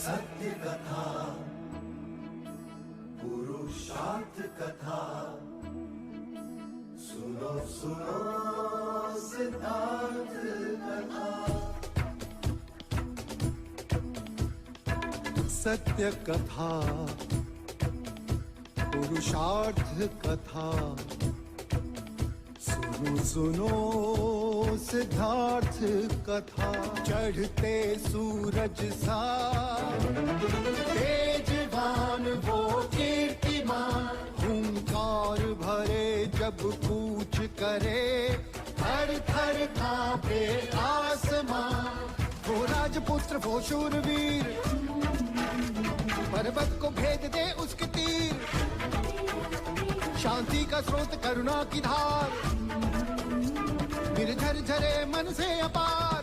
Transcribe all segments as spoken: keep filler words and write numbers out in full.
सत्य कथा, पुरुषार्थ कथा, सुनो सुनो सिद्धार्थ कथा। सत्य कथा, पुरुषार्थ कथा, सुनो सुनो सिद्धार्थ कथा। चढ़ते सूरज सा तेजवान वो कीर्तिमान, हुंकार भरे जब कूच करे, थर थर कांपे आसमां। वो राजपुत्र वो शूरवीर, पर्वत को भेद दे उसके तीर। शांति का स्रोत करुणा की धार, निर्झर झरे मन से अपार।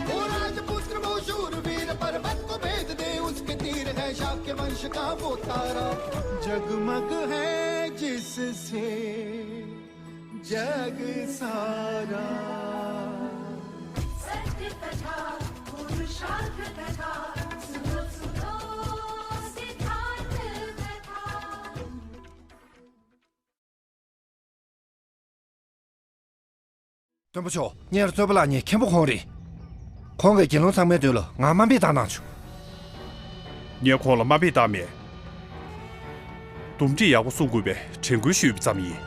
वो राजपुत्र वो शूरवीर, पर्वत को भेद दे उसके तीर। है शाक्य वंश का वो तारा, जगमग है जिससे जग सारा। सत्य कथा, पुरुषार्थ कथा, सुनो सुनो सिद्धार्थ कथा। སྟོན་པ་མཆོག། སྔོན་ལ་རྩོད་པ་ལངས་མཁན་མཁན་པོ་ཁོང་རེད། ཁོང་གིས་དགེ་སློང་ཚང་མའི་མདུན་ལ་ང་དམའ་འབེབས་བཏང་གནང་བྱུང་། ངས་ཁོང་ལ་དམའ་འབེབས་བཏང་མེད། འདུམ་འགྲིག་ཡག་པོ་སྲུང་དགོས་པའི་དྲན་སྐུལ་ཞུས་པ་ཙམ་ཡིན།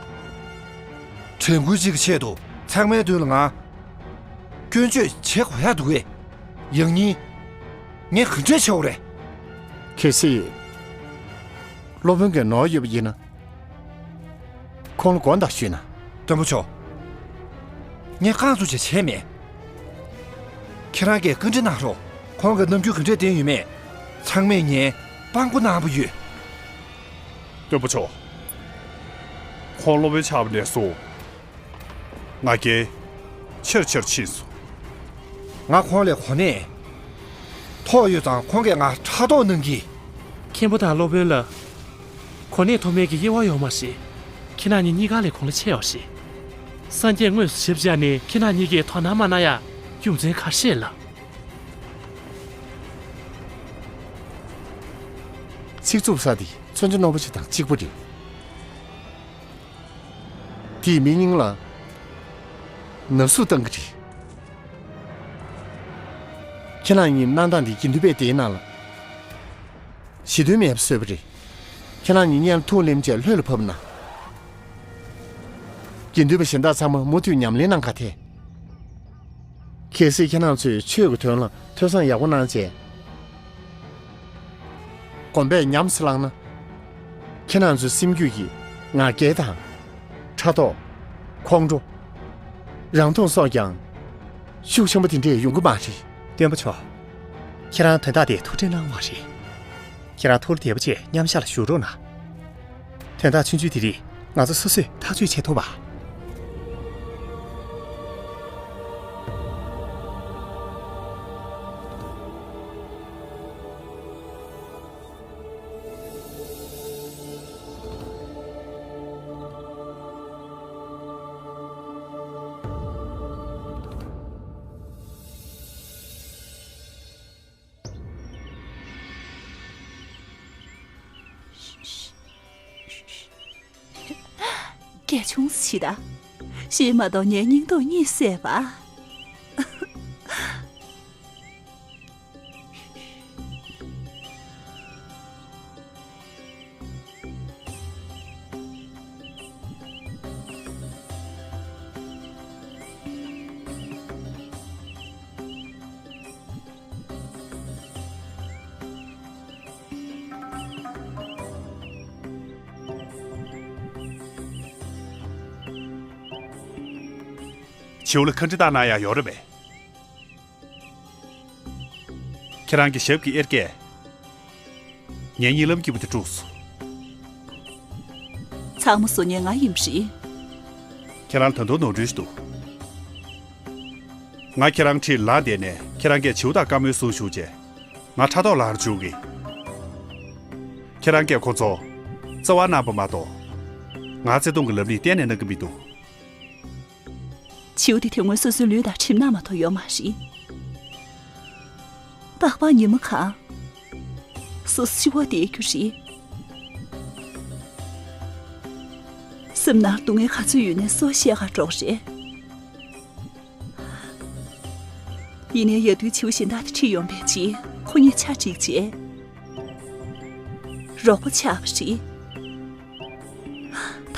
དྲན་སྐུལ་གཅིག་གི་ཆེད་དུ་ཚང་མའི་མདུན་ལ་ང་སྐྱོན་བརྗོད་བྱེད་དགོས་ཡག་འདུག་གས། ཡང་སྙིང་ངས་ག་འདྲས་བྱེད་དགོས་རེད། གལ་སྲིད་སློབ་དཔོན་གྱི་ནོར་ཡོད་པ་ཡིན་ན། ཁོང་ལ་དགོངས་དག་ཞུས་ན། སྟོན་པ་མཆོག། ངས་རྐང་བཙུགས་བྱས་བྱས་མེད། ཁྱེད་རང་གིས་བཀའ་འདྲི་གནང་རོགས། ཁོང་གི་རྣམ་འགྱུར་ག་འདྲས་བསྟན་ཡོད་མེད། ཚང་མས་ངའི་དཔང་པོ་གནང་བ་ཡོད། སྟོན་པ་མཆོག། ཁོང་སློབ་དཔོན་ཆགས་པ་ནས་བཟུང་། ང་རྒྱལ་ཆེར་ཆེར་ཕྱིན་སོང་། ང་ཁོང་ལས་གོ་གནས་ཐོབ་ཡོད་ཙང་ཁོང་གིས་ང་ཕྲག་དོག་གནང་གི། མཁན་པོ་དང་སློབ་དཔོན་ལ་གོ་གནས་ཐོབ་མིན་གྱི་དབྱེ་བ་ཡོད་མ་རེད། ཁྱེད་རང་གཉིས་གཉིས་ཀ་ལས་གོང་ལ་ཆེ་བ་རེད། སངས་རྒྱས་དངོས་སུ་ཞིབ་དཔྱད་ནས་ཁྱེད་རང་གཉིས་ཀྱིས་དོ་སྣང་མ་གནང་ཡ་རྒྱུ་མཚན་ག་རེ་རེད་ལགས། ཚིག་རྩུབ་ས་དེ་མཚོན་ཆ་རྣོན་པོ་ཞིག་དང་གཅིག་པ་རེད། དེས་མི་སྙིང་ལ་ན་ཟུག་བཏང་གི་རེད། ཁྱེད་རང་གཉིས་གནང་སྟངས་འདི་དགེ་འདུན་པས་དེའི་ནང་ལ་ཞི་དུལ་མེད་པ་བཟོས་པ་རེད། ཁྱེད་རང་གཉིས་སྔོན་ལ་ཐུགས་ལེན་བྱས་ལྷོད་ལ་ཕབ་ན། དགེ་འདུན་པ་གཞན་དག་ཚང་མ་མུ་མཐུད་ཉམས་ལེན་གནང་ག་ཐད། གལ་སྲིད་ཁྱེད་རང་ཚོས་ཆོས་ཀྱི་དོན་ལ་ཐོས་བསམ་ཡག་པོ་གནང་བྱས། དགོན་པས་ཉམས་སུ་བླངས་ན། ཁྱེད་རང་ཚོའི་སེམས་རྒྱུད་ཀྱི་ང་རྒྱལ་དང་། ཕྲག་དོག་ཁོང་ཁྲོ། རང་མཐོང་སོགས་ཀྱང་ཤུགས་ཆེན་པོ་དེ་འདྲས་ཡོང་གི་མ་རེད། སྟོན་པ་མཆོག། ཁྱེད་རང་དོན་དག་དེ་ཐུགས་ཁྲལ་གནང་བ་རེད། ཁྱེད་རང་ཐུགས་ལ་བདེ་པོ་བྱས་མཉམ་ཞག་ལ་བཞུགས་རོགས་གནང་། དོན་དག་ཆུང་ཆུང་དེ་རིགས་ང་ཚོ་སོ་སོས་ཐག་གཅོད་བྱེད་ཐུབ་པ། སྐད་ཆུང་ཞིག་གདའ། ཤེས་མ་གཏོགས་ངའི་སྙིང་སྟོབས་གཉིད་སད་པ། བྱིའུ་ལ་ཁ་འདྲི་བཏང་གནང་ཡག་ཡོད་རེད་པས། ཁྱེད་རང་གི་ཞབས་ཀྱི་གཡེར་ཀས་ངའི་གཉིད་ལམ་སྐྱིད་པོ་དེ་དཀྲུགས་སོང་། ཚང་མ་བཟོ་མཁན་ང་ཡིན་པ་རེད། ཁྱེད་རང་ད་དུང་ནོར་འཁྲུལ་ཞིག་འདུག། ང་ཁྱེད་རང་འཁྲིས་ལངས་བསྡད་ནས་ཁྱེད་རང་གིས་བྱིའུ་དང་རྐང་མའི་ཟུར་ཞུགས་བྱས། ང་ཕྲག་དོག་ལངས་རུ་བཅུག་གི། ཁྱེད་རང་གིས་ཁོ་ཚོ་བརྩེ་བ་གནང་པ་མ་གཏོགས། ང་བརྩེ་དུང་གི་ལམ་སྣེ་གཏན་ནས་གནང་གི་མི་འདུག། བྱིའུ་དེ་དེ་སྔོན་སོ་སོའི་ལུས་དང་གྲིབ་ནག་མ་གཏོགས་ཡོད་མ་རེད། ད་ ལྷག་པར་ཉི་མ་གང་སོ་སོ་འཆི་བ་བསྡད་རྒྱུ་རེད། སེམས་ནང་སྡུག་བསྔལ་ག་ཚོད་ཡོད་ནའི་སུ་བཤད་ག་འགྲོ་རེད། ཡིན་ནའི་ཡ་དུའི་བྱིའུ་གཞན་དག་དེ་ཁྲིད་ཡོང་བའི་རྗེས་ཁོ་གཉིས་ཆ་འགྲིག་རྗེས། རོགས་པ་ཆགས་པ་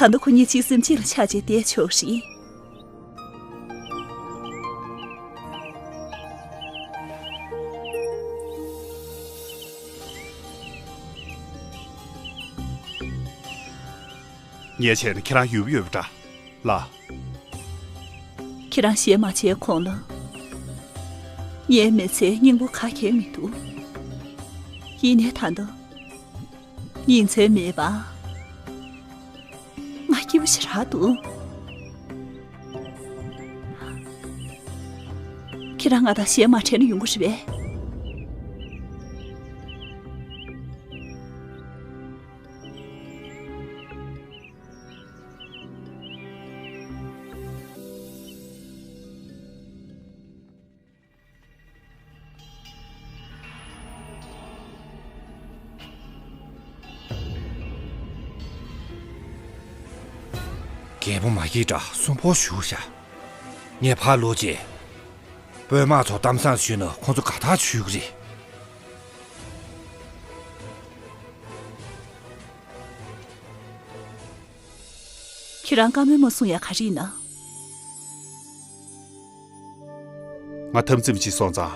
རེད། ད་ལྟ་ཁོ་གཉིས་གཅིག་སེམས་གཅིག་ལ་ཆགས་བྱས་བསྡད་ཆོག་རེད། ངས་བྱས་ན་ཁྱེད་རང་ཡོད་པ་ཡོད་པ་འདྲ་ལ། ཁྱེད་རང་ཞལ་མ་མཇལ་གོང་ལ། ངའི་མི་ཚེ་སྙིང་པོ་ག་གེ་མི་འདུག་ཡིན་ནའི་ད་ལྟ། ཉིན་མཚན་མེད་པ། ང་སྐྱིད་པོ་ཞེ་དྲག་འདུག་ཁྱེད་རང་ང་དང་ཞལ་མ་མཇལ་ན་ཡོང་གི་རེད་པས། རྒད་པོ་མ་སྐྱིད་དྲག་གསོན་པོ་བཞུགས་ཤག་ངས་ཕར་ལོག་རྗེས། དཔོན་དམག་ཚོ་གཏམ་བཟང་ཞུས་ན་ཁོང་ཚོ་དགའ་ཐག་ཆོད་ཀྱི་རེད། ཁྱེད་རང་བཀའ་མོལ་མ་གསུང་ཡ་ག་རེ་ཡིན་ན། ང་འཐབ་འཛིང་ཅིག་སོང་ཙང་།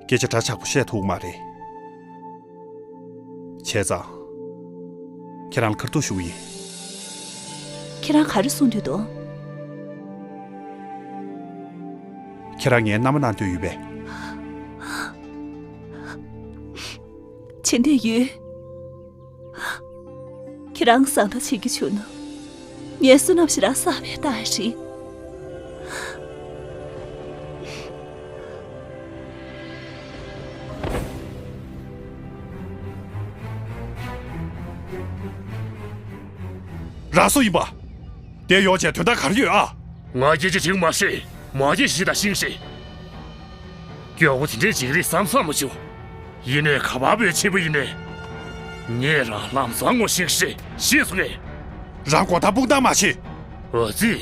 སྐད་ཆ་འདྲ་ཆགས་པོ་བཤད་ཐུབ་མ་རེད། བྱས་ཙང་། ཁྱེད་རང་ལ་ཁ་ཐུག་ཞུ་གི་ཡིན། ཁྱེད་རང་ག་རེ་གསུང་འདོད་འདུག་ཁྱེད་རང་ངའི་མནའ་མ་གནང་འདོད་ཡོད་པས། བྱེད་འདོད་ཡོད། ཁྱེད་རང་བཟང་ཐག་བྱེད་རྒྱུ་བྱུང་ན། ངའི་བསོད་ནམས་ཞེ་དྲག་བསགས་པའི་རྟགས་རེད། རང་སུ་ཡིན་པ། དེ་ཡོང་བྱས་དོན་དག་ག་རེ་ཡོད་ཨ། ང་སྐད་ཆ་དྲིས་མ་ཤེས། མ་སྐད་ཤེས་དང་ཤིང་ཤེས། མགྱོགས་པོ་དེ་འདྲས་བྱེད་ཀྱི་རེད་བསམ་བསམ་མ་བྱུང་། ཡིན་ནའི་ག་པར་བུད་ཆེན་པོ་ཡིན་ནའི། ངས་རང་ལམ་སང་ངོ་ཤེས་ཤེས་ཤེས་སོང་ངས། རང་མགོ་ཐག་སྤུག་ཐག་མ་བྱེད། འོ་ཙི།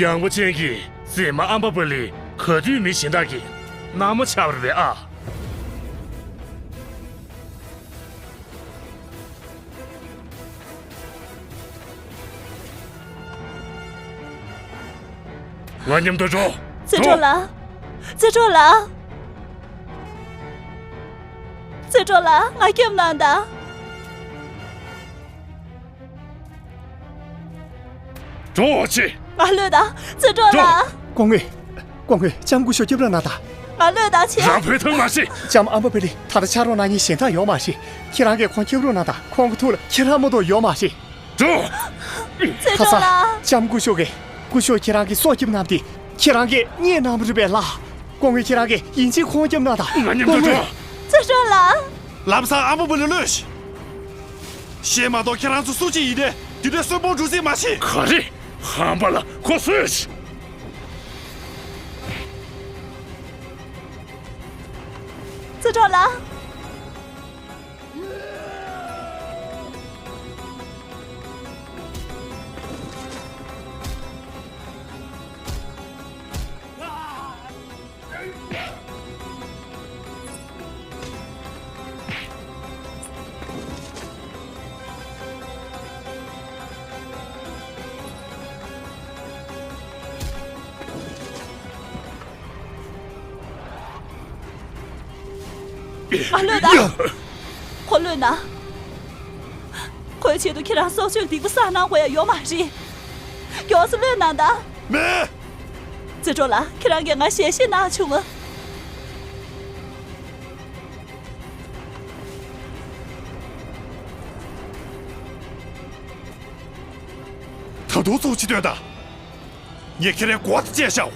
ཡངས་པ་ཅན་གྱི་མཛེས་མ་ཨམ་བ་པ་ལི་ག་དུས་མི་གཞན་དག་གི་མནའ་མ་ཆགས་པ་རེད་ཨ། ང་མཉམ་དུ་འགྲོ། རྩེ་གྲོགས་ལགས། རྩེ་གྲོགས་ལགས། རྩེ་གྲོགས་ལགས་ང་སྐྱོབ་གནང་དང་། འགྲོ་ཆེ། ང་ལོས་དང་རྩེ་གྲོགས་ལགས། སྐུ་ངོ། སྐུ་ངོ་ལྕམ་སྐུ་ཞབས་སྐྱོབ་རོགས་གནང་དང་། ང་ལོས་དང་ཆེ། རང་བོད་ཐང་མ་ཤེས། ལྕམ་ཨམ་བ་པ་ལི་ད་ལྟ་ཆ་རོགས་གནང་མཁན་གཞན་དག་ཡོད་མ་རེད། ཁྱེད་རང་གིས་ཁོང་སྐྱོབ་རོགས་གནང་དང་། ཁོང་གི་ཐུགས་ལ་ཁྱེད་རང་མ་གཏོགས་ཡོད་མ་རེད། འགྲོ། རྩེ་ཁ་སང་ལྕམ་སྐུ་ཞབས་ཀྱིས་སྐུ་ཞབས་ཁྱེད་རང་གི་སྲོག་སྐྱོབ་གནང་སྟེ་ཁྱེད་རང་གིས་རྙེད་གནང་བ་རེད་པས་ལགས། སྐུ་ངོ་ཁྱེད་རང་གིས་ཡིན་གཅིག་ཁོང་སྐྱོབ་གནང་དང་། ང་མཉམ་དུ་འགྲོ། རྩེ་གྲོགས་ལགས། ལམ་སང་ཨམ་བ་པ་ལི་ལོས། གཞན་མ་གཏོགས་ཁྱེད་རང་ཚོ་སུ་གཅིག་ཡིན་ཏེ་དེ་འདྲའི་གསོན་པོ་འགྲོ་རྩིས་མ་བྱེད། ག་རེ། ཧམ་པ་ལ་ཁོ་སུས། རྩེ་གྲོགས་ལགས། ང་ལོས་དང་། ཁོ་ལོས་ན། ཁོའི་ཆེད་དུ་ཁྱེད་རང་སྲོག་གཅོད་སྡིག་པ་བསགས་གནང་དགོས་ཡ་ཡོད་མ་རེད། མགྱོགས་སེ་ལོས་གནང་དང་། མེད། རྩེ་གྲོགས་ལགས་ཁྱེད་རང་གིས་ང་ཞལ་བཞེས་གནང་བྱུང་ང་། ད་དུང་ཚོགས་ཅི་འདོད་དང་། ངས་ཁྱེད་རའི་མགོ་དེ་བཅད་བཞག་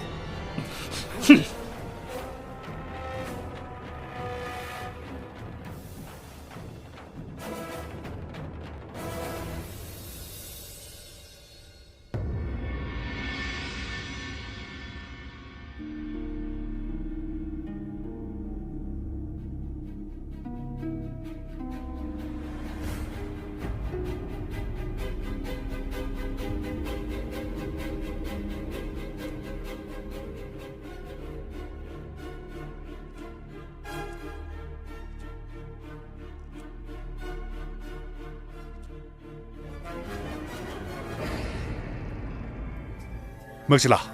དམག་སྤྱི་ལགས།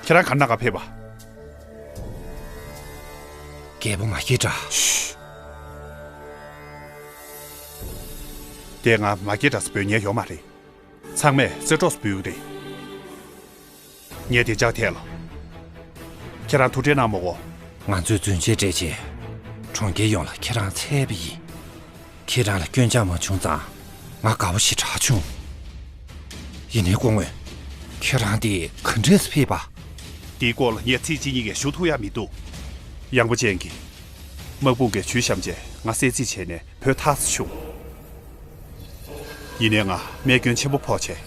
ཁྱེད་རང་ག་ན་ག་ཕེབས་པ། རྒྱལ་པོ་མ་སྐྱེས་དགྲ། ཤུ། དེ་ང་མ་སྐྱེས་དགྲ་ཟེར་འབོད་མཁན་ཡོད་མ་རེད། ཚང་མས་རྩེ་གྲོགས་སུ་འབོད་ཀྱི་རེད། ངས་བདེ་འཇགས་ཐད་ལ། ཁྱེད་རང་ཐུགས་ཁྲལ་གནང་མ་དགོས། ང་ཚོས་རྫུན་ཆས་སྤྲད་རྗེས། གྲོང་ཁྱེར་ཡོངས་ལ་ཁྱེད་རང་འཚོལ་བ་ཡིན། ཁྱེད་རང་ལ་སྐྱོན་ཆ་མ་བྱུང་ཙང་། ང་དགའ་བོ་ཞེ་དྲག་བྱུང་། ཡིན་ནའི་སྐུ་ངོ། ཁྱེད་རང་དེ་ག་འདྲས་སེ་ཕེབས་པ། དེའི་སྐོར་ལ་ངས་ཚིག་གཅིག་གཉིས་ཀས་ཞུ་ཐུབ་ཡ་མི་འདུག། ཡངས་པོ་ཅན་གྱིས། དམག་དཔུང་གིས་ཇུས་བཤམས་རྗེས་ང་གསོད་རྩིས་བྱས་ནས་བུད་ཐར་སོང་བྱུང་། ཡིན་ནའི་ང་རྨས་སྐྱོན་ཆེན་པོ་ཕོག་བྱས།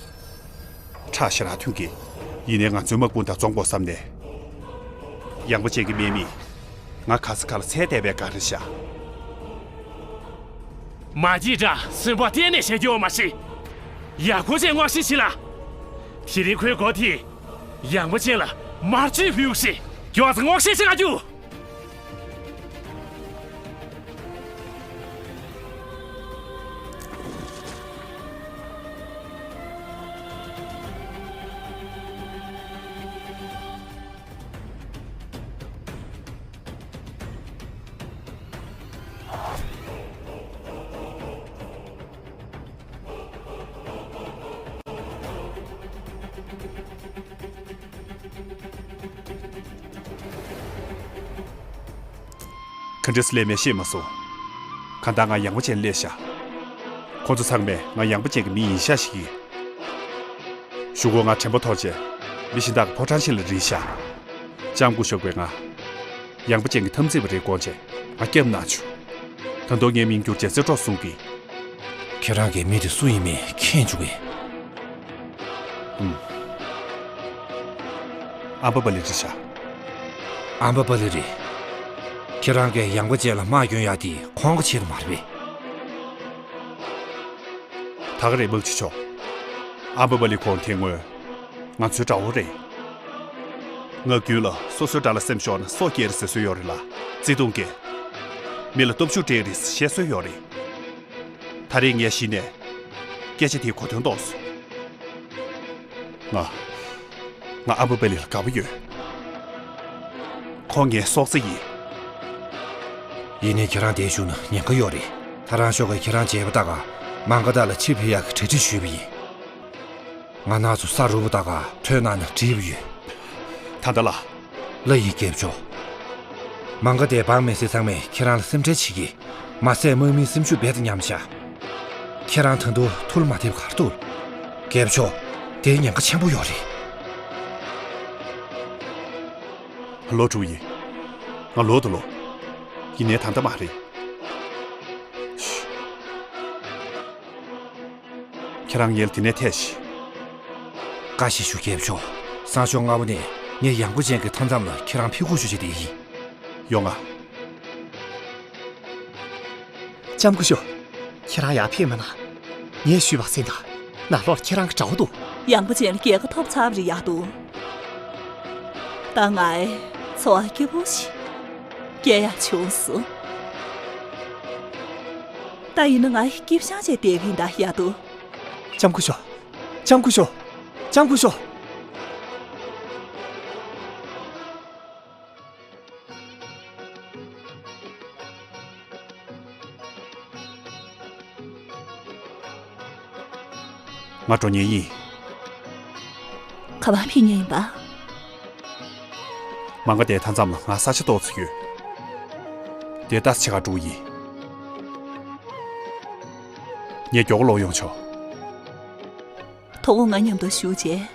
ཁྲག་ཞེ་དྲག་ཐོན་གྱིས། ཡིན་ནའི་ང་ཚོའི་དམག་དཔུང་དང་འཛོམས་དགོས་བསམ་ནས། ཡངས་པོ་ཅན་གྱི་དམག་མིས་ང་ག་ས་ག་ལ་འཚོལ་བསྡད་པའི་བཀའ་དྲིན་ཤག། མ་སྐྱེས་དགྲ་སེམས་པ་གཏན་ནས་བཞག་རྒྱུ་ཡོད་མ་རེད། ཡངས་པོ་ཅན་དངོས་གཞི་ཞིག་ལ། དེ་རིང་ཁོའི་མགོ་དེས་ཡངས་པོ་ཅན་ལ་དམར་མཆོད་ཕུལ་ཞིག། མགྱོགས་ཙམ་དངོས་གཞི་ཞིག་ལ་རྒྱུགས། ག་འདྲས་སླེབས་མེད་ཤེས་མ་སོང་། གང་ལྟར་ང་ཡངས་པོ་ཅན་སླེབས་ཤག། ཁོ་ཚོ་ཚང་མས་ང་ཡངས་པོ་ཅན་གྱི་མི་ཡིན་ཤག་ཤེས་ཀྱི། གཞུག་གུ་ང་དྲན་པ་འཐོར་བྱས། མི་གཞན་དག་གི་ཕོ་བྲང་ཕྱི་ལ་རིལ་ཤག། ལྕམ་སྐུ་ཞབས་ཀྱིས་ང་། ཡངས་པོ་ཅན་གྱི་འཐབ་འཛིང་པ་རེད་དགོངས་བྱས་ང་སྐྱབས་གནང་བྱུང་། ད་དུང་ངའི་མིང་བསྒྱུར་བྱས་རྩེ་གྲོགས་གསུང་གི། ཁྱེད་རང་གིས་མི་དེ་སུ་ཡིན་མིན་མཁྱེན་བཅུག་གི། ཨུམ། ཨམ་བྷ་བ་ལི་རེད་ཤག། ཨམ་བྷ་བ་ལི་རེད། ཁྱེད་རང་གིས་ཡངས་པོ་ཅན་ལ་དམག་སྐྱོན་ཡག་དེ་ཁོང་གི་ཆེད་དུ་མ་རེད་པས། ད་ག་རེད་དམག་སྤྱི་མཆོག། ཨམ་བྷ་བ་ལི་ཁོང་དེ་སྔོན་ང་ཚོའི་དགྲ་བོ་རེད། ངག་རྒྱུན་ལ་སོ་སོའི་དགྲ་ལ་སེམས་ཤོར་ན་སྲོག་སྐྱེལ་ཟེར་སྲོལ་ཡོད་རེད་ལ། བརྩེ་དུང་གིས་མི་ལ་སྟོབས་ཤུགས་སྤྲད་རེད་ཟེར་བཤད་སྲོལ་ཡོད་རེད། ད་རེས་ངས་གཞི་ནས་སྐད་ཆ་དེའི་གོ་དོན་རྟོགས་སོང་། ང་། ང་ཨམ་བྷ་བ་ལི་ལ་དགའ་པོ་ཡོད། ཁོང་ངའི་སྲོག་རྩ་ཡིན། ཡིན་ནའི་ཁྱེད་རང་འདིར་བཞུགས་ན་ཉེན་ཁ་ཡོད་རེད། ད་རང་ཤོག་གིས་ཁྱེད་རང་བྱས་པ་ལྟ་ག། མང་ག་དག་ལ་ཕྱིར་ཕེབས་ཡག་གི་གྲ་སྒྲིག་ཞུས་པ་ཡིན། ང་ནག་ཚོ་ས་རུབ་པ་ལྟ་ག་ཐོན་གནང་ན་འགྲིག་པ་ཡོད། ད་ལྟ་ལ། ལ་ཡིན་རྒྱལ་མཆོག། མང་ག་དེ་འབངས་མི་སེར་ཚང་མས་ཁྱེད་རང་ལ་སེམས་ཁྲལ་བྱེད་ཀྱི། མ་ཟད་དམག་མིའི་སེམས་ཤུགས་རྦད་དེ་ཉམས་ཤག། ཁྱེད་རང་ད་དུང་ཐུགས་ལ་མ་འདེབས་ག་རེ་འདུག། རྒྱལ་མཆོག། དེ་ཉེན་ཁ་ཆེན་པོ་ཡོད་རེད། ལོག་འགྲོ་ཡིན། ང་ལོག་ཏུ་ལོག། ཡིན་ནའི་ད་ལྟ་མ་རེད། ཁྱེད་རང་ངེད་ལ་དེ་ནས་ཐད་ཤིག། བཀའ་ཞིག་ཞུ་རྒྱལ་མཆོག། སང་ཞོགས་སྔ་པོ་ནས་ངས་ཡངས་པོ་ཅན་གྱི་མཐའ་མཚམས་ལ་ཁྱེད་རང་ཕེབས་སྒུག་ཞུ་བྱེད་དེ་ཡིན། ཡོང་ང་། ལྕམ་སྐུ་ཞབས། ཁྱེད་རང་ཡར་ཕེབས་མ་གནང་། ངས་ཞུས་པ་གསན་དང་། ནང་ལོགས་ལ་ཁྱེད་རང་གི་དགྲ་བོ་འདུག། ཡངས་པོ་ཅན་ལ་རྒྱལ་ཁ་ཐོབ་ཚར་བ་རེད་ཡག་འདུག། ད་ངའི་འཚོ་བ་སྐྱིད་པོ་ཞིག་སྐྱེལ་ཡག་བྱུང་སོང་། ད་ཡིན་ན་ངའི་སྐྱིད་ཤང་བྱས་བསྡད་ཀྱི་ཡིན་ད་ཡག་འདུག། ལྕམ་སྐུ་ཞབས། ལྕམ་སྐུ་ཞབས། ལྕམ་སྐུ་ཞབས། ང་འགྲོ་ཉེན་ཡིན། ག་པར་ཕེབས་ཉེན་ཡིན་པ། མང་ག་དེའི་མཐའ་མཚམས་ལ་ང་ས་ཆ་ཏོག་ཙམ་ཡོད། དེ་ལྟ་ཆེ་ཁ་འགྲོ་ཡིན། ངས་མགྱོགས་པོ་ལོག་ཡོང་ཆོག། དོ་དགོང་ང་མཉམ་དུ་བཞུགས་རྗེས།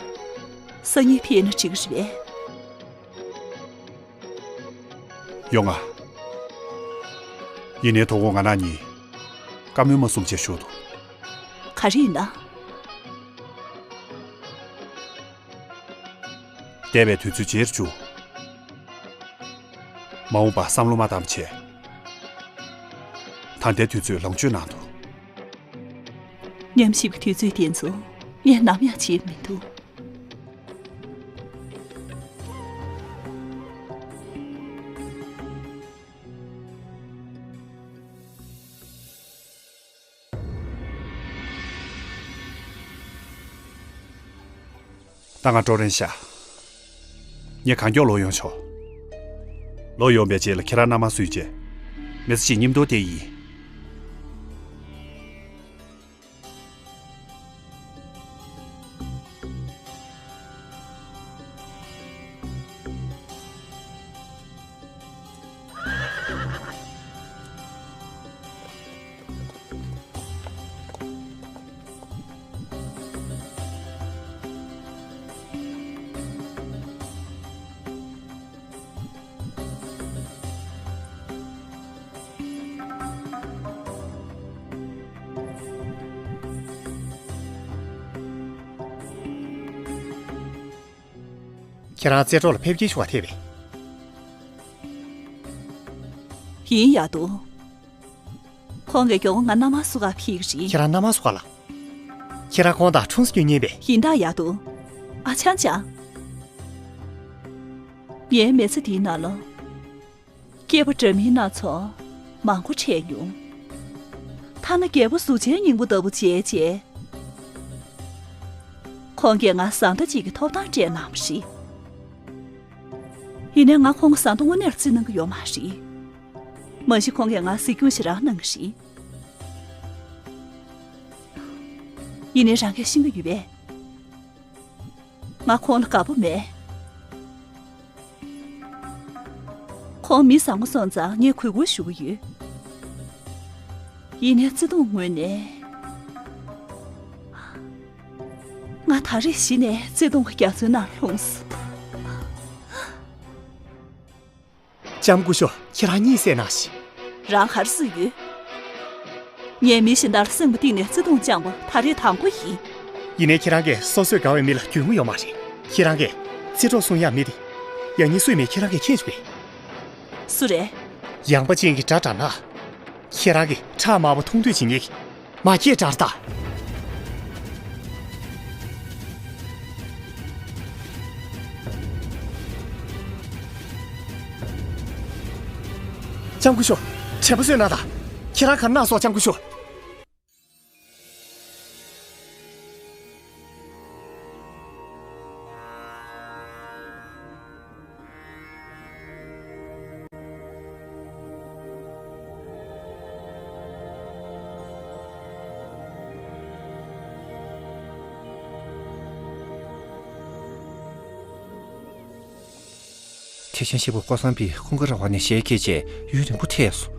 སང་ཉིན་ཕེབས་ན་འགྲིག་གི་རེད་པས། ཡོང་ང་། ཡིན་ནའི་དོ་དགོང་ང་རང་གཉིས། བཀའ་མོལ་མ་གསུང་བྱས་བཞུགས་དོ། ག་རེ་ཡིན་ན། འདས་པའི་དུས་ཚོད་བརྗེད་བཅུག། མ་འོངས་པར་བསམ་བློ་མ་བཏང་བ་བྱས། ད་ལྟའི་དུས་ཚོད་ལོངས་སྤྱོད་གནང་དོ། མཉམ་གཤིབ་ཀྱི་དུས་ཚོད་དེ་ཚོ་ངས་ནམ་ཡང་བརྗེད་མི་འདུག། ད་ང་འགྲོ་རན་ཤག་ངས་གང་མགྱོགས་ལོག་ཡོང་ཆོག་ལོག་ཡོང་པའི་རྗེས་ལ་ཁྱེད་རང་མནའ་མ་བསུས་རྗེས། མི་ཚེ་གཅིག་མཉམ་དུ་བསྡད་ཡིན། ཁྱེད་རང་རྩེ་གྲོགས་ལ་ཕེབས་སྐྱེལ་ཞུ་བ་ཐེབས་པས། ཡིན་ཡ་དོ། ཁོང་གིས་མགྱོགས་པོ་ང་མནའ་མ་བསུ་ག་ཕེབས་ཀྱི་རེད། ཁྱེད་རང་མནའ་མ་བསུ་ག་ལ། ཁྱེད་རང་ཁོང་དང་ཁྲུང་སུ་སྐྱོད་ཉན་པས། ཡིན་ད་ཡ་དོ། ཨ་ཅང་ཅང་། ངའི་མི་ཚེ་འདིའི་ནང་ལ། སྐྱེས་པ་འདྲ་མིན་སྣ་ཚོགས་མང་པོ་འཕྲད་མྱོང་། ཐ་ན་རྒྱལ་པོ་གཟུགས་ཅན་སྙིང་པོ་ལྟ་བུ་མཇལ་རྗེས། ཁོང་གིས་ང་བཟའ་ཟླ་གཅིག་གི་ཐོབ་ཐང་སྤྲད་གནང་བ་རེད། ཡིན་ནའི་ང་ཁོང་གི་བཟའ་ཟླ་དངོས་གནས་བརྩི་གནང་གི་ཡོད་མ་རེད། མ་གཞི་ཁོང་གིས་ང་གཟིགས་སྐྱོང་ཞེ་དྲག་གནང་གི་རེད། ཡིན་ནའི་རང་གིས་ཤེས་ཀྱི་ཡོད་པས། ང་ཁོང་ལ་དགའ་པོ་མེད། ཁོང་མི་བཟང་པོ་སོང་ཙང་ངས་གུས་བཀུར་ཞུ་གི་ཡོད། ཡིན་ནའི་བརྩེ་དུང་ངོས་ནས། ང་ད་རེས་གཞི་ནས་བརྩེ་དུང་གི་རྒྱ་མཚོའི་ནང་ལྷུང་སོང་། ལྕམ་སྐུ་ཞབས། ཁྱེད་རང་གཉིད་སད་ན་ཞིག་རང་ག་རེ་བཟོས་ཡོད། ངས་མི་གཞན་དག་ལ་སེམས་པ་གཏིང་ནས་བརྩེ་དུང་བཅངས་པ་ད་རེས་དང་པོ་ཡིན། ཡིན་ནའི་ཁྱེད་རང་གིས་སོ་སོས་དགའ་བའི་མི་ལ་རྒྱུས་མངའ་ཡོད་མ་རེད། ཁྱེད་རང་གིས་རྩེ་གྲོགས་གསུང་ཡག་མི་དེ། ཡང་སྙིང་སུས་མེད་ཁྱེད་རང་གིས་མཁྱེན་བྱུང་བས། སུ་རེད། ཡངས་པ་ཅན་གྱི་དགྲ་དྲག་ན། ཁྱེད་རང་གིས་ཁྲག་དམར་པོ་འཐུང་འདོད་བྱེད་མཁན་གྱི་མ་སྐྱེས་དགྲར་ལྟ། ལྕམ་སྐུ་ཞབས། དྲན་པ་གསོས་གནང་དང་། ཁྱེད་རང་ག་རེ་གནང་སོང་ལྕམ་སྐུ་ཞབས། ཐེག་ཆེན་ཤེས་པོ་ཀོ་སམ་པི་ཀུན་དགའ་ར་བ་ནས་ཞལ་གྱེས་རྗེས་ཡུན་རིང་པོ་ཐལ་སོང་།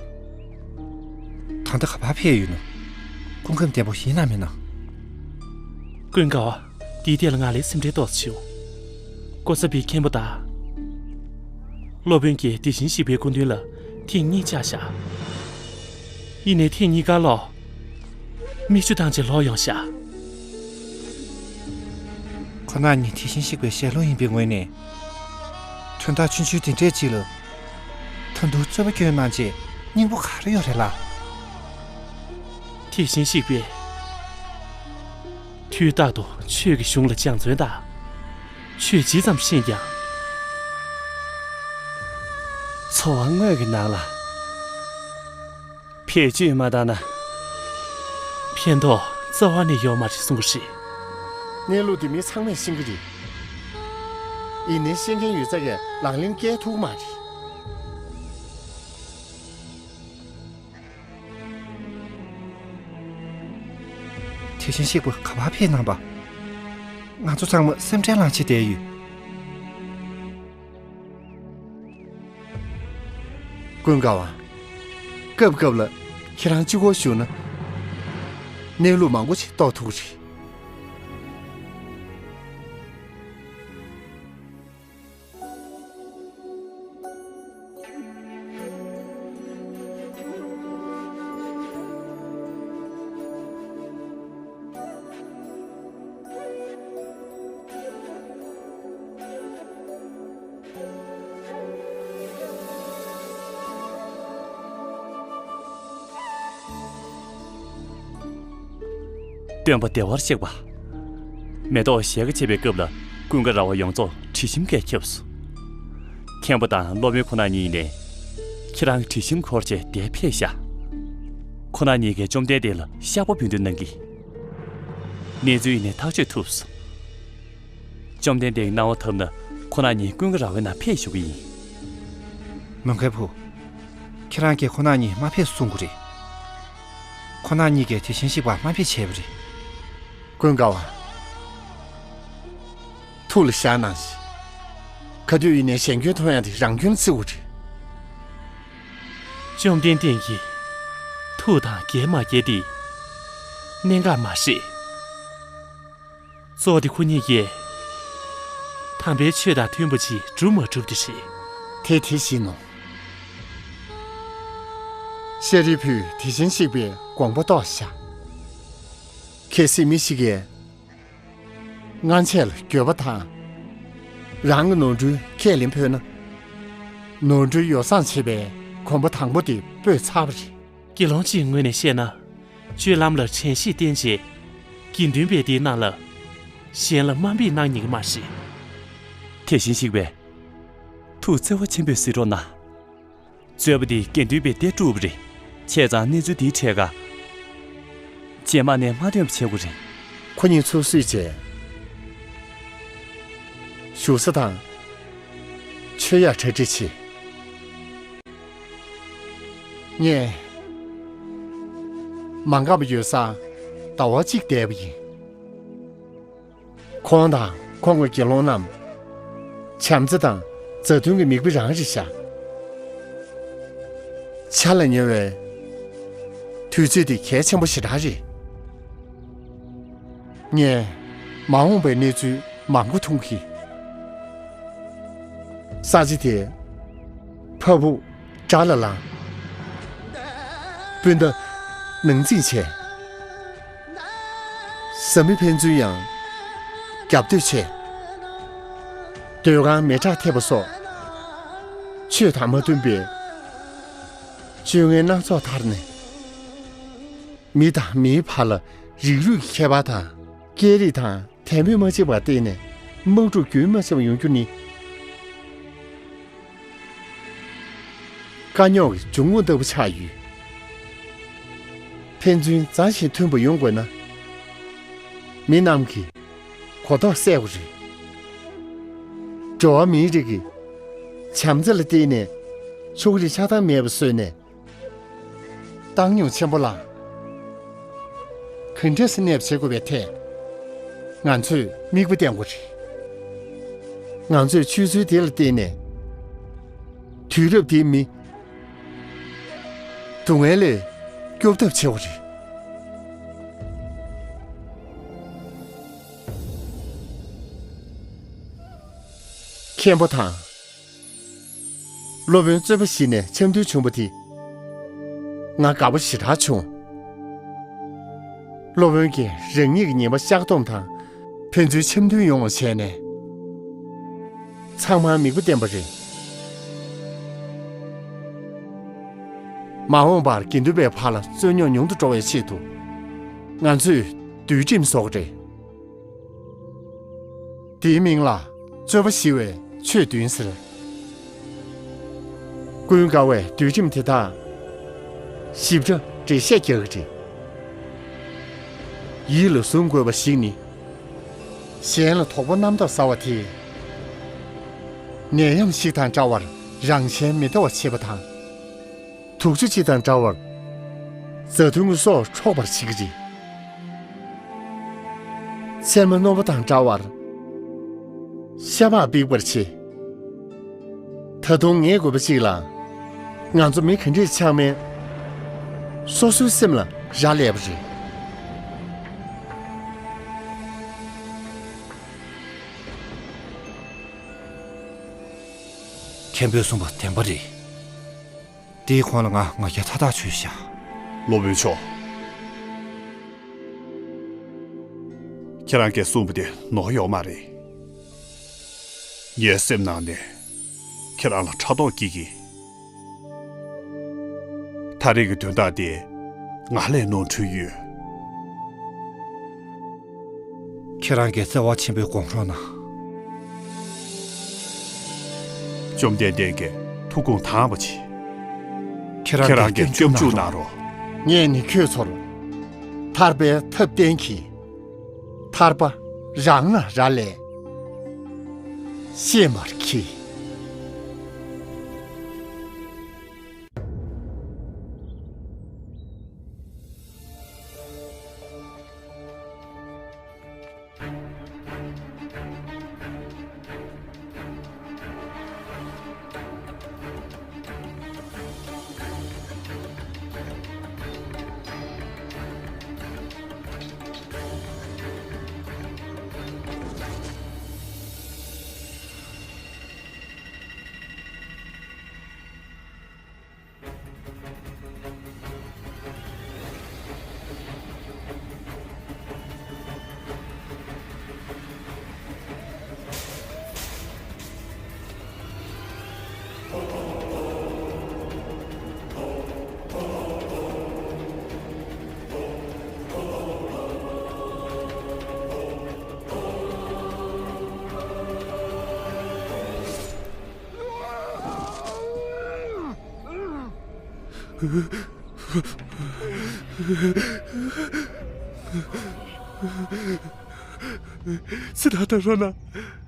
ད་ལྟ་ག་པར་ཕེབས་ཡོད་ན། སྐུ་ཁམས་བརྟན་པོ་ཡིན་ནམ་མིན་ནམ། ཀུན་དགའ་བ། འདིའི་ཐད་ལ་ང་ལ་སེམས་ཁྲལ་ཏོག་ཙམ་བྱེད་འོང་། ཀོ་ས་པའི་མཁན་པོ་དང་། སློབ་དཔོན་གྱིས་དེ་བཞིན་གཤེགས་པའི་སྐུ་མདུན་ལ་ཐེངས་གཉིས་བཅར་བཞག་ཡིན་ནའི་ཐེངས་གཉིས་ཀ་ལོག་མིག་ཆུ་བཏང་བྱས་ལོག་ཡོང་བཞག་ཁོ་རང་གཉིས་དེ་བཞིན་གཤེགས་པའི་ཞལ་སློབ་ཡིན་པའི་ངོས་ནས། དོན་དག་ཆུང་ཆུང་དེ་འདྲས་ཅིག་ལ། ད་དུང་རྩོད་པ་སྐྱོན་གནང་བྱས་སྙིང་པོ་ག་རེ་ཡོད་རེད་ལ། དེ་བཞིན་གཤེགས་པས། དུས་རྟག་ཏུ་ཆོས་ཀྱི་གཞུང་ལ་སྦྱང་བརྩོན་དང་། ཆོས་ཇི་ཙམ་ཤེས་ཀྱང་། འཚོ་བ་དངོས་ཀྱི་ནང་ལ་བེད་སྤྱོད་མ་བཏང་ན། ཕན་ཐོགས་རྩ་བ་ནས་ཡོད་མ་རེད་གསུང་གི་རེད། གནས་ལུགས་འདི་མི་ཚང་མས་ཤེས་ཀྱི་རེད། ཡིན་ནའི་ཤེས་མཁན་ཡོད་ཚད་ཀྱིས་ལག་ལེན་བཀལ་ཐུབ་ཀྱི་མ་རེད། དེ་བཞིན་གཤེགས་པ་ག་པར་ཕེབས་གནང་པ། ང་ཚོ་ཚང་མ་སེམས་ཁྲལ་ལངས་བྱས་བསྡད་ཡོད། ཀུན་དགའ་བ། སྐབས་སྐབས་ལ་ཁྱེད་རང་གཅིག་པོ་བཞུགས་ན། གནས་ལུགས་མང་པོ་ཞིག་རྟོགས་ཐུབ་ཀྱི་རེད། སྟོན་པ་བདེ་བར་གཤེགས་པ། མེ་ཏོག་ཞལ་དཀར་བཅས་པའི་སྐབས་ལ་ཀུན་དགའ་ར་བ་ཡོངས་རྫོགས་དྲི་ཞིམ་གྱིས་ཁྱབ་སོང་། མཁན་པོ་དང་སློབ་དཔོན་ཁོ་ན་གཉིས་ནས་ཁྱེད་རང་གི་དྲི་ཞིམ་འཁོར་བྱས་འདིར་ཕེབས་ཤག་ཁོ་ན་གཉིས་ཀས་བཅོམ་ལྡན་འདས་ལ་བཤགས་པ་འབུལ་འདོད་གནང་གིས། གནས་ཚུལ་ཡིན་ནའི་ཐག་གཅོད་ཐུབ་སོང་། བཅོམ་ལྡན་འདས་ཀྱི་གནང་བ་ཐོབ་ན་ཁོ་ན་ཉིད་ཀུན་དགའ་ར་བའི་ནང་ཕེབས་ཞུ་གི་ཡིན། མོན་གྷལ་བུ། ཁྱེད་རང་གིས་ཁོ་ན་ཉིད་མ་ཕེབས་གསུང་གི་རེད། ཁོ་ན་ཉིད་ཀྱིས་དེ་བཞིན་གཤེགས་པ་མ་ཕེབས་བྱས་པ་རེད། ཀུན་དགའ་བ། ཐུགས་ལ་བཞག་གནང་ཞིག་ག་དུས་ཡིན་ནའི་གཞན་སྐྱོན་མཐོང་ཡ་དེ་རང་སྐྱོན་ལ་བརྩི་དགོས་རེད། བཅོམ་ལྡན་འདས་ཀྱིས་ཐུགས་དང་འགལ་མ་འགལ་དེ་གནད་འགག་མ་རེད། གཙོ་བོ་དེ་ཁོ་གཉིས་ཀྱིས་དམ་པའི་ཆོས་དང་མཐུན་པ་ཅིག་སྒྲུབ་མ་སྒྲུབ་དེ་རེད། དེ་དེ་བཞིན་ནོ། ཤཱ་རིའི་བུས་དེ་བཞིན་གཤེགས་པའི་དགོངས་པ་རྟོགས་བཞག་གལ་སྲིད་མི་ཞིག་གིས་སྔན་ཆད་ལ་འགྱོད་པ་དང་། རང་གི་ནོར་འཁྲུལ་ཁས་ལེན་ཕོད་ན། ནོར་འཁྲུལ་ཡོ་བསྲང་བྱེད་པའི་གོམ་པ་དང་པོ་དེ་སྤོས་ཚར་བ་རེད། དགེ་སློང་གཅིག་ངོས་ནས་བཤད་ན། སྤྱོད་ལམ་ལ་དྲན་ཤེས་བསྟེན་བྱས། དགེ་འདུན་པས་དེའི་ནང་ལ་གཞན་ལ་དམའ་འབེབས་གནང་ཉན་གྱི་མ་རེད། དེ་བཞིན་གཤེགས་པས་ཐུགས་བརྩེ་བ་ཆེན་པོས་གཟིགས་རོགས་གནང་། རྩོད་པ་འདི་དགེ་འདུན་པས་འདེད་བཀྲུས་པ་རེད། བྱས་ཙང་གནས་ཚུལ་འདིའི་གྲས་ཀ་རྗེས་མ་ནས་མ་ཐོན་པ་བྱེད་དགོས་རེད། ཁོ་གཉིས་ཚུར་བསུས་བྱས། བཞུགས་ས་དང་། མཆོད་ཡར་གྲ་སྒྲིག་བྱེད། ངས་མ་འགག་པ་ཡོད་སར་ཟླ་བ་གཅིག་བསྡད་པ་ཡིན། ཁོང་དང་ཁོང་གི་དགེ་སློང་རྣམས་བྱམས་བརྩེ་དང་མཛའ་མཐུན་གྱི་མིག་དཔེ་རང་རེད་ཤག་འཆར་ལ་ཉེ་བའི་དུས་ཚོད་འདི་གལ་ཆེན་པོ་ཞེ་དྲག་རེད། ངས་མ་འོངས་པའི་གནས་ཚུལ་མང་པོ་མཐོང་གི། ས་ཆ་དེ་ཕ་བུ་དགྲ་ལ་ལངས། སྤུན་ཟླ་ནང་འཛིང་བྱས། བཟའ་མི་ཕན་ཚུན་ཡང་རྒྱབ་གཏོད་བྱས། སྡོད་ཁང་མེ་སྲེག་ཐེབས་པ་སོགས་ཆོས་དང་མ་མཐུན་པའི་སྤྱོད་ངན་སྣ་ཚོགས་དར་ནས། མི་དང་མིའི་བར་ལ་རིགས་རུས་ཀྱི་ཁྱད་པར་དང་། སྐད་རིགས་དང་དད་མོས་མ་བྱས་པར་བརྟེན་ནས་དམག་འཁྲུག་རྒྱུན་མ་ཆད་པར་ཡོང་རྒྱུ་ནི། དཀའ་རྙོག་གི་འབྱུང་ཁུངས་ལྟ་བུ་ཆགས་ཡོད། ཕན་ཚུན་མཛའ་ཞིང་མཐུན་པ་ཡོང་དགོས་ན། མི་རྣམས་ཀྱི་གོ་རྟོགས་གསལ་དགོས་རེད། འགྲོ་བ་མིའི་རིགས་ཀྱི་བྱམས་བརྩེ་ལ་བརྟེན་ནས་ཕྱོགས་རིས་ཆགས་སྡང་མེད་པ་བཟོས་ནས། བཏང་སྙོམས་ཆེན་པོ་ལ་ག་འདྲས་སེ་གནས་པ་བྱེད་དགོས་པའི་ཐད་ང་ཚོས་མིག་དཔེ་བསྟན་དགོས་རེད། ང་ཚོས་ཆོས་ཚུལ་དེ་ལ་བརྟེན་ནས་དུས་རབས་འདིའི་མི་སྡུག་བསྔལ་ལས་སྐྱོབ་ཐབས་བྱེད་དགོས་རེད། མཁན་པོ་དང་། སློབ་དཔོན་རྩོད་པ་ཞིག་ནས་འཆམ་མཐུན་བྱུང་བ་དེ་ང་དགའ་པོ་ཞེ་དྲག་བྱུང་། སློབ་དཔོན་གྱིས་རང་ཉིད་ཀྱི་ཉེས་པ་བཤགས་སྡོམ་དང་ཕན་ཚུན་འཆམ་མཐུན་ཡོང་བ་བྱས་ནས་ཚང་མར་མིག་དཔེ་བསྟན་པ་རེད། མ་འོངས་པར་དགེ་འདུན་པའི་བར་ལ་རྩོད་རྙོག་ཉུང་དུ་འགྲོ་བའི་ཆེད་དུ་ང་ཚོས་འདུལ་ཁྲིམས་བཟོ་གི་རེད། དེའི་མིང་ལ་རྩོད་པ་ཞི་བའི་ཆོས་བདུན་ཟེར། ཀུན་དགའ་བས་འདུལ་ཁྲིམས་དེ་དག་ཞིབ་ཕྲ་འགྲེལ་བཤད་རྒྱག་གི་རེད། ཡིད་ལ་བཟུང་དགོས་པ་ཞིག་ནི། གཞན་ལ་དོགས་པ་རྣམ་རྟོག་ཟ་བ་དེས། ནད་ཡམས་ཤིག་དང་འདྲ་བར་རང་གཞན་མི་ལྟ་བ་བྱེད་པ་དང་། དུག་ཆུ་གཅིག་དང་འདྲ་བར་མཛའ་མཐུན་གྱི་སྲོག་འཕྲོག་པར་བྱེད་ཀྱི་རེད། ཚེར་མ་རྣོ་པོ་དང་འདྲ་བར་ཤ་མར་འབིགས་པར་བྱེད། ད་དུང་ངེས་དགོས་པ་གཅིག་ལ། ང་ཚོ་མི་ག་འདྲས་ཆགས་མིན་སོ་སོའི་སེམས་ལ་རག་ལས་པ་རེད། མཁན་པོས་གསུངས་པ་བདེན་པ་རེད། དེའི་གོང་ལ་ང་ང་རྒྱལ་མཐའ་དག་ཆོད་ཤག་སློབ་དཔོན་མཆོག་ཁྱེད་རང་གིས་གསུངས་པ་དེ་ནོར་ཡོད་མ་རེད། ངའི་སེམས་ནང་ནས་ཁྱེད་རང་ལ་ཕྲག་དོག་སྐྱེ་གི། ད་རེས་ཀྱི་དོན་དག་དེ་ང་ལས་ནོར་འཁྲུལ་ཡོད། ཁྱེད་རང་གིས་བརྩེ་བ་ཆེན་པོས་དགོངས་རོགས་གནང་། བཅོམ་ལྡན་འདས་ཀྱི་ཐུགས་དགོངས་དྭངས་པ་བྱེད། ཁྱེད་རང་གིས་སྐྱབས་འཇུག་གནང་རོགས། ངས་ནི་ཁྱོད་ཚོར་ཐར་པའི་ཐབས་བསྟན་གྱིས། ཐར་པ་རང་ལ་རག་ལས། ཤེས་མར་ཁྱི། སི་ཏཱ་ཐང་རོ་ན།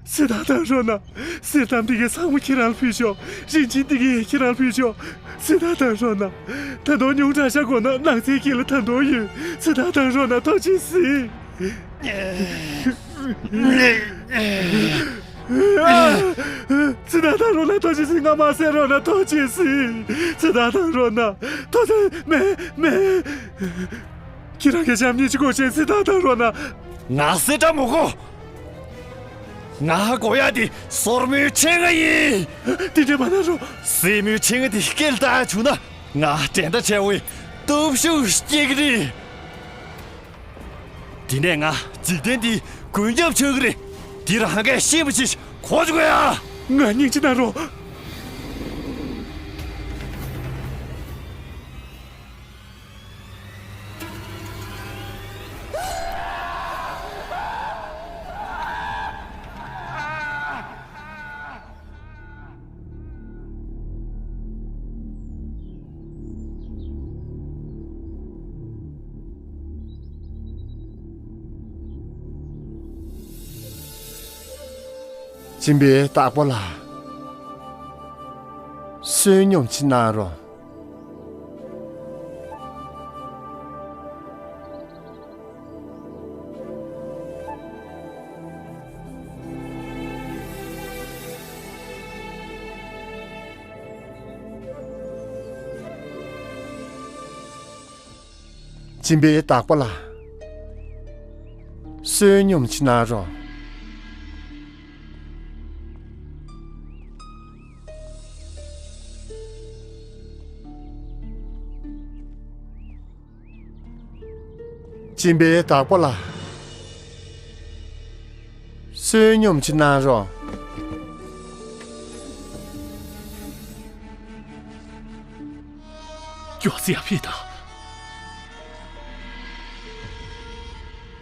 སི་ཏཱ་ཐང་རོ་ན། གསེར་ཐམ་འདི་གའི་ཚང་མ་ཁྱེད་རང་ལ་ཕུལ་ཆོག་རིན་ཆེན་འདི་གའི་ཁྱེད་རང་ལ་ཕུལ་ཆོག་སི་ཏཱ་ཐང་རོ་ན། ད་དུང་ཉུང་དྲགས་ཤག་དགོས་ན་ནགས་ཚལ་དཀྱིལ་ལ་ད་དུང་ཡོད། སི་ཏཱ་ཐང་རོ་ན་ཐུགས་རྗེས་གཟིགས། ཚེ་ཐར་བཏང་རོགས་གནང་། ཐུགས་རྗེ་གཟིགས། ང་མ་བསད་རོགས་གནང་། ཐུགས་རྗེ་གཟིགས། ཚེ་ཐར་བཏང་རོགས་གནང་། ཐུགས་རྗེ། མེད། མེད། ཁྱེད་རང་གི་ཞབས་གཉིས་ཀྱི་སྒོ་ཕྱེ། ཚེ་ཐར་བཏང་རོགས་གནང་། ང་གསེར་སྦྲམ་མོ་གོ། ང་དགོས་ཡ་དེ་སོར་མོའི་ཕྲེང་བ་ཡིན། དེ་འདྲ་མ་གནང་རོགས། སེན་མོའི་ཕྲེང་བ་དེ་སྐེ་ལ་བཏགས་བྱུང་ན་ང་འགྲན་ཟླ་བྲལ་བའི་སྟོབས་ཤུགས་སྐྱེ་གི་རེད། དེ་ནས་ང་འཇིག་རྟེན་འདིའི་མགོན་སྐྱབས་ཆགས་ཀྱི་རེད། འདི་རང་གིས་ཤེས་པ་ཞིག་གོ་བཅུག་ཡ། ང་སྙིང་རྗེ་གནང་རོགས། སྦྱིན་པའི་བདག་པོ་ལགས། བསོད་སྙོམས་ཅིག་གནང་རོགས། སྦྱིན་པའི་བདག་པོ་ལགས། བསོད་སྙོམས་ཅིག་གནང་རོགས། སྦྱིན་པའི་བདག་པོ་ལགས། བསོད་སྙོམས་ཅིག་གནང་རོགས། མགྱོགས་ཙམ་ཕེབས་དང་།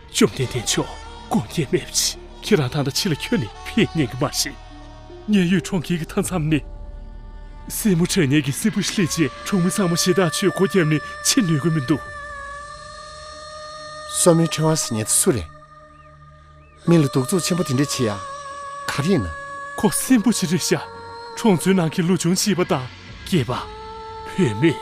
བཅོམ་ལྡན་འདས་མཆོག། དགོངས་འགལ་མེད་པ་ཅིག་ཁྱེད་རང་ད་ལྟ་ཕྱི་ལ་ཁྱོན་ནས་ཕེབས་ཉན་གི་མ་རེད། མཉན་ཡོད་གྲོང་ཁྱེར་གྱི་མཐའ་མཚམས་ནས་སྲས་མོ་བྲ་ནའི་གི་སྲིན་པོ་ཞིག་སླེབས་རྗེས། གྲོང་མི་ཚང་མ་ཞེ་དྲག་ཆོས་སྒོ་བརྒྱབ་ནས་ཕྱིན་ནུས་ཀྱི་མི་འདུག་སོར་མོའི་ཕྲེང་བ་ཟེར་མཁན་དེ་སུ་རེད། མི་ལ་གདུག་རྩུབ་ཆེན་པོ་དེ་འདྲ་བྱེད་ཡ་ག་རེ་ཡིན་ན། ཁོ་སྲིན་པོ་ཅིག་རེད་ཤག་གྲོང་ཚོའི་ནང་གི་ལོ་ཆུང་བྱིས་པ་དང་སྐྱེས་པ། བུད་མེད།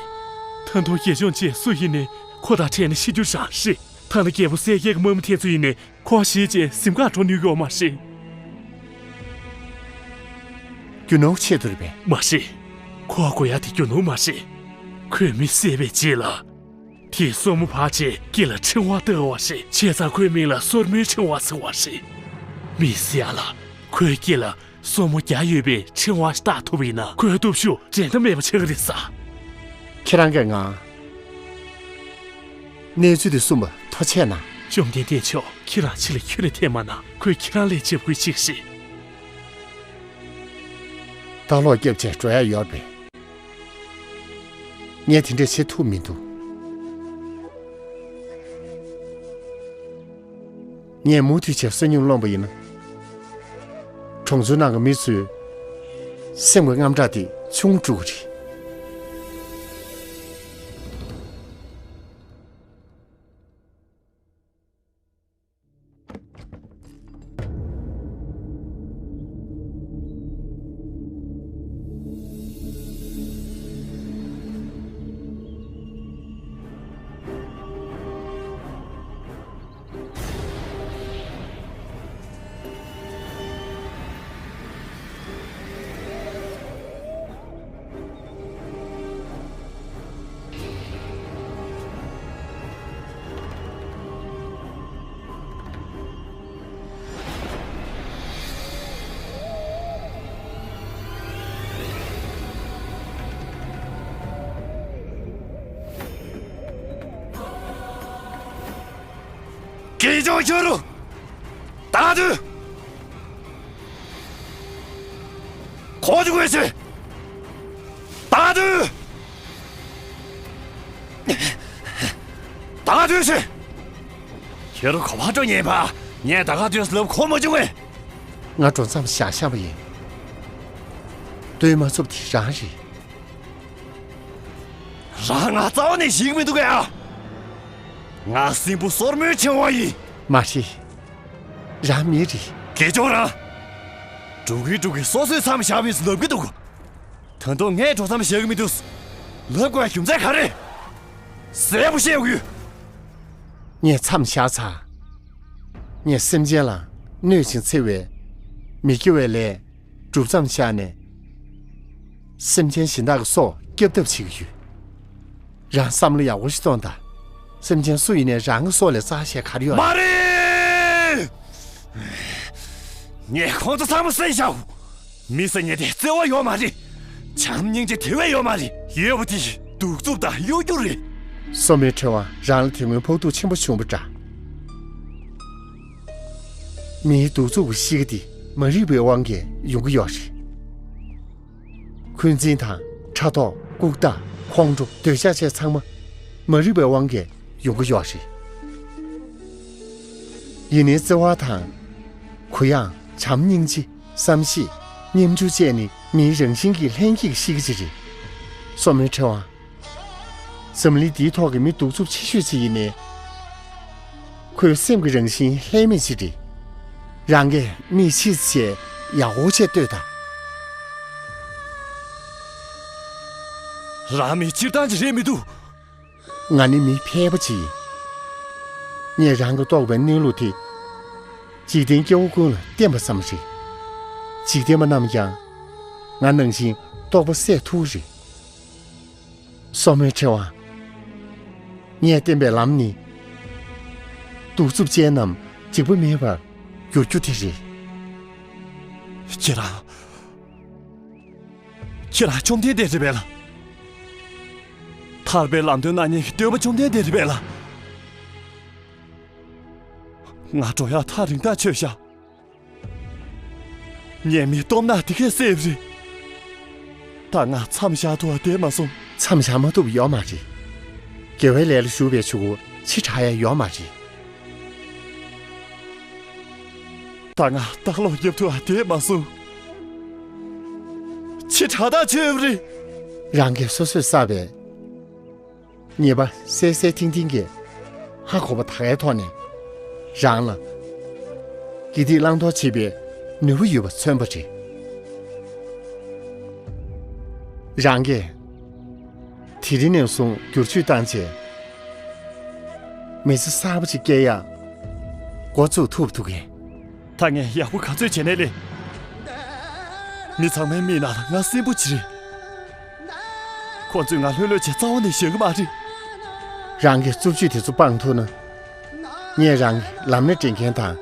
ད་དུང་དགེ་སྦྱོང་བཅས་སུ་ཡིན་ནའི་ཁོ་དང་འཕྲད་ན་ཤི་རྒྱུ་རང་རེད། ཐ་ན་རྒྱལ་པོ་གསལ་རྒྱལ་གྱི་དམག་མི་དེ་ཚོ་ཡིན་ནའི་ཁོ་ཤི་རྗེས་གཟིམ་ཁར་འགྲོ་ནུས་ཡོད་མ་རེད། རྒྱུ་ནོར་ཆེད་དུ་རེད་པས། མ་རེད། ཁོ་དགོས་ཡ་དེ་རྒྱུ་ནོར་མ་རེད། ཁོས་མི་བསད་པའི་རྗེས་ལ། དེས་སོར་མོ་བར་བྱས་སྐེ་ལ་ཕྲེང་བ་བཏགས་པ་རེད། བྱས་ཙང་ཁོའི་མིང་ལ་སོར་མོའི་ཕྲེང་བ་ཟེར་བ་རེད། མི་བསད་ཡ་ལ་ཁོའི་སྐེ་ལ་སོར་མོ་བརྒྱ་ཡོད་པའི་ཕྲེང་བ་ཞིག་བཏགས་ཐུབ་པ་ཡིན་ན། ཁོའི་སྟོབས་ཤུགས་འགྲན་ཟླ་མེད་པ་ཆགས་ཀྱི་རེད་ས། ཁྱེད་རང་གིས་ང་གནས་ཚུལ་དེ་གསུངས་པ་ཐུགས་རྗེ་གནང་། བཅོམ་ལྡན་འདས་མཆོག་ཁྱེད་རང་ཕྱི་ལ་ཁྱོན་ནས་ཐད་མ་གནང་། ཁོས་ཁྱེད་རང་ལས་འཇབ་རྒོལ་བྱེད་ཀྱི་རེད། ད་ལོག་སྐྱབས་བྱས་འགྲོ་ཡ་ཡོད་པས། ངས་དེ་འདྲས་བྱེད་ཐུབ་མི་འདུག་ངས་མུ་མཐུད་བྱས་བསོད་སྙོམས་སློང་པ་ཡིན་ན། གྲོང་ཚོའི་ནང་གི་མི་ཚོའི་སེམས་ཀྱི་དངངས་སྐྲག་དེ་ཆུང་འགྲོ་གི་རེད། ཅོ་ཁྱོད་རུ། ད་དུ། ཁོ་ཅི་དགོས་ཆེ། ད་དུ། ད་དུ་ཆེ། ཁྱོད་རུ་ཁོ་བ་ཀྲོ་ཉེན་པ། ངས་ད་ག་དུས་ལབ་ཁོ་མ་བྱུང་བས། ང་འགྲོ་མཚམས་བཞག་བཞག་པ་ཡིན། ལྟོས་མ་ཚུབ་དེ་རང་རེད། རང་ང་རྩ་བ་ནས་ཞིག་མི་འདུག་གས། ང་སྲིན་པོ་སོར་མོའི་ཕྲེང་བ་ཡིན། མ་རེད། རང་མི་རེད། དགེ་སྦྱོང་རང་། འགྲོ་གི་འགྲོ་གི་སོ་སོའི་མཚམས་བཞག་མིན་ལབ་གི་འདུག་ད་དུང་ངས་འགྲོ་མཚམས་བཞག་གི་མི་འདུག་ལབ་དགོས་རྒྱུ་མཚན་ག་རེ། གསལ་པོ་བཤད་དགོས། ངས་མཚམས་བཞག་ཚར། ངས་སེམས་ཅན་ལ་གནོད་ཅིང་འཚེ་བའི་མི་དགེ་བའི་ལས་སྒྲུབ་མཚམས་བཞག་ནས། སེམས་ཅན་གཞན་དག་གི་སྲོག་སྐྱབས་ཐབས་བྱེད་ཀྱི་ཡོད། རང་བསམ་བློ་ཡག་པོ་ཞིག་གཏོང་དང་། སེམས་ཅན་སུ་ཡིན་ནའི་རང་གི་སྲོག་ལས་རྩ་ཆེ་ག་རེ་ཡོད། མ་རེད། ངས་ཁོང་ཚོ་ཚང་མ་བསད་བཞག་མི་ཟེར་མཁན་དེ་བརྩེ་བ་ཡོད་མ་རེད། བྱམས་སྙིང་རྗེ་དེ་བས་ཡོད་མ་རེད། ཡོད་པ་དེ་གདུག་རྩུབ་དང་གཡོ་སྒྱུ་རེད། སོར་མོའི་ཕྲེང་བ་རང་ལ་དེ་སྔོན་ཕོག་ཐུག་ཆེན་པོ་བྱུང་བ་འདྲ། མིའི་གདུག་རྩུབ་ཀྱི་གཤིས་ཀ་འདི་མ་རིག་པའི་དབང་གིས་ཡོང་གི་ཡོད་རེད། འཁོན་འཛིན་དང་ཕྲག་དོག་ལྐུགས་རྟགས་ཁོང་ཁྲོ་འདོད་ཆགས་བཅས་ཚང་མ་མ་རིག་པའི་དབང་གིས་ཡོང་གི་ཡོད་རེད། ཡིན་ནའི་བརྩེ་བ་དང་། གུ་ཡངས། བྱམས་སྙིང་རྗེ། བསམ་ཤེས། སྙེམས་འཇུག་བཅས་ནི་མིའི་རང་བཞིན་གྱི་ལྷན་སྐྱེས་ཀྱི་གཤིས་ཀ་ཅིག་རེད། སོར་མོའི་ཕྲེང་བ། འཛམ་གླིང་འདིའི་ཐོག་གི་མི་གདུག་རྩུབ་ཆེ་ཤོས་ཅིག་ཡིན་ནའི། ཁོའི་སེམས་ཀྱི་རང་བཞིན་ལྷད་མེད་ཅིག་རེད། རང་གིས་མིག་ཕྱེས་བྱས་ཡག་པོ་བྱས་ལྟོས་དང་། རང་མི་སྤྱིར་བཏང་ཅིག་རེད་མི་འདུག་ང་ནི་མི་ཕལ་པ་ཅིག་ཡིན། ངས་རང་གི་རྟོགས་པའི་གནས་ལུགས་དེ། འཇིག་རྟེན་སྐྱེ་བོ་ཀུན་ལ་བསྟན་པ་ཙམ་རེད། འཇིག་རྟེན་པ་རྣམས་ཀྱང་ང་ནང་བཞིན་རྟོགས་པ་སད་ཐུབ་རེད། སོར་མོའི་ཕྲེང་བ། ངས་བསྟན་པའི་ལམ་ནི། གདུག་རྩུབ་ཅན་རྣམས་འཇིགས་པ་མེད་པར་འགྱུར་རྒྱུ་དེ་རེད། ཁྱེད་རང་། ཁྱེད་རང་བཅོམ་ལྡན་འདས་རེད་པས་ལ། ཐར་པའི་ལམ་སྟོན་གནང་མཁན་གྱི་སྟོན་པ་བཅོམ་ལྡན་འདས་རེད་པས་ལ། ང་འགྲོ་ཡག་ཐག་རིང་ཐག་ཆོད་ཤག་ངས་མི་སྟོབས་ནག་དེ་གས་བསད་པ་རེད། ད་ང་མཚམས་བཞག་ཐུབ་པ་བསྡད་མ་སོང་། མཚམས་བཞག་མ་ཐུབ་ཡོད་མ་རེད། དགེ་བའི་ལས་ལ་ཞུགས་པའི་ཆུ་བོ་ཕྱི་དྲག་ཡ་ཡོད་མ་རེད། ད་ང་ལྟ་ཀློག་རྒྱབ་ཐུབ་པ་བསྡད་མ་སོང་། ཕྱི་དྲག་ཐག་ཆོད་པ་རེད། རང་གིས་སོ་སོས་བསགས་པའི་ཉེས་པ་གསལ་གསལ་ཐིང་ཐིང་གིས་ཧ་གོ་བ་ད་གའི་ཐོག་ནས་རང་ལ་དགེ་སྡིག་བླང་དོར་བྱེད་པའི་ནུས་པ་ཡོད་པ་མཚོན་པ་རེད། རང་གིས་དེ་རིང་ནས་བཟུང་བསྒྱུར་བཅོས་བཏང་རྗེས་མི་ཚེ་གསར་པ་ཅིག་སྐྱེལ་ཡག་འགོ་བཙུགས་ཐུབ་འདུག་གས། ད་ངས་ཡག་པོ་ག་ཚོད་བྱས་ནའི་ལས། མི་ཚང་མའི་མིག་ནང་ལ་ང་སྲིན་པོ་ཅིག་རེད། ཁོ་ཚོས་ང་ལྷོད་ལྷོད་བྱས་རྩ་བ་ནས་བཞག་གི་མ་རེད། རང་གི་རྩུབ་སྤྱོད་དེ་ཚོ་སྤང་ཐུབ་ན། ངས་རང་གི་ལམ་སྣེ་འདྲེན་མཁན་དང་།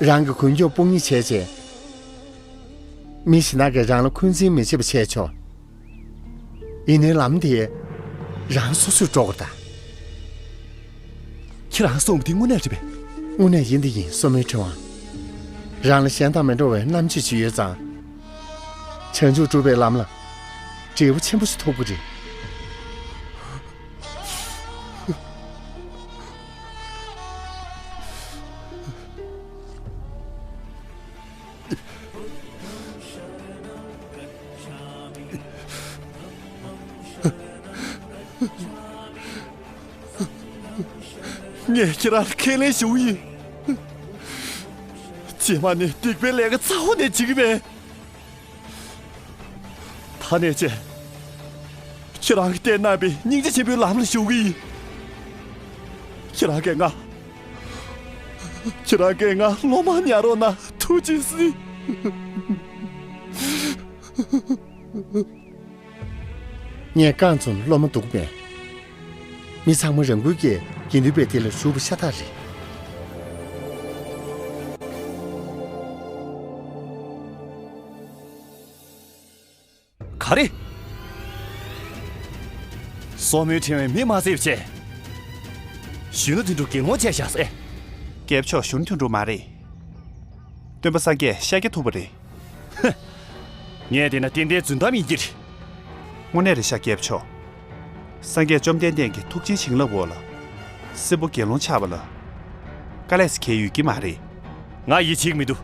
རང་གི་གུན་གྱོག་དཔུང་གཉེན་བྱས་རྗེས། མི་གཞན་དག་གིས་རང་ལ་འཁོན་འཛིན་མི་བྱེད་པ་བྱས་ཆོག་ཡིན་ནའི་ལམ་དེ་རང་སོ་སོས་འགྲོ་དགོས་ད། ཁྱེད་རང་གསུངས་པ་དེ་དངོས་གནས་རེད་པས། དངོས་གནས་ཡིན་དེ་ཡིན། སོར་མོའི་ཕྲེང་བ། རང་ལ་གཞན་དང་མི་འདྲ་བའི་རྣམ་དཔྱོད་ཅིག་ཡོད་ཙང་། བྱང་ཆུབ་སྒྲུབ་པའི་ལམ་ལ་འབྲས་བུ་ཆེན་པོ་ཞིག་ཐོབ་ཀྱི་རེད། ངས་ཁྱེད་རང་ལ་ཁས་ལེན་ཞུ་གི་ཡིན། རྗེས་མ་ནས་སྡིག་པའི་ལས་ཀ་རྩ་བ་ནས་བྱེད་ཀྱི་མེད། ད་ནས་བྱས། ཁྱེད་རང་གིས་བསྟན་གནང་བའི་སྙིང་རྗེ་ཆེན་པོའི་ལམ་ལ་ཞུགས་ཀྱི་ཡིན། ཁྱེད་རང་གིས་ང་། ཁྱེད་རང་གིས་ང་སློབ་མར་ཉར་རོགས་གནང་། ཐུགས་རྗེ་གཟིགས། ངས་རྐང་བཙུགས་ན་སློབ་མ་འདུག་མེད། མི་ཚང་མ་རང་འགུལ་གྱིས་དགེ་འདུན་པའི་སྡེ་ལ་ཞུགས་པ་ཤ་སྟག་རེད། ག་རེ། སོར་མོའི་ཕྲེང་བས་མི་མ་བསད་པ་བྱས། གཞོན་ནུ་དོན་གྲུབ་དགེ་སློང་བྱས་བཞག་ཟེ། རྒྱལ་པོ་མཆོག། གཞོན་ནུ་དོན་གྲུབ་མ་རེད། སྟོན་པ་སངས་རྒྱས་ཤཱཀྱ་ཐུབ་པ་རེད། ངས་བལྟས་ན་ཏན་ཏན་རྫུན་གཏམ་ཡིན་གྱི་རེད། དངོས་གནས་རེད་ཤག་རྒྱལ་པོ་མཆོག། སངས་རྒྱས་བཅོམ་ལྡན་འདས་ཀྱི་ཐུགས་རྗེའི་བྱིན་རླབས་འོག་ལ། སྲིན་པོ་དགེ་སློང་ཆགས་པ་ལ། དཀའ་ལས་སུ་འཁེལ་ཡོད་ཀྱི་མ་རེད། ང་ཡིད་ཆེས་ཀྱི་མི་འདུག།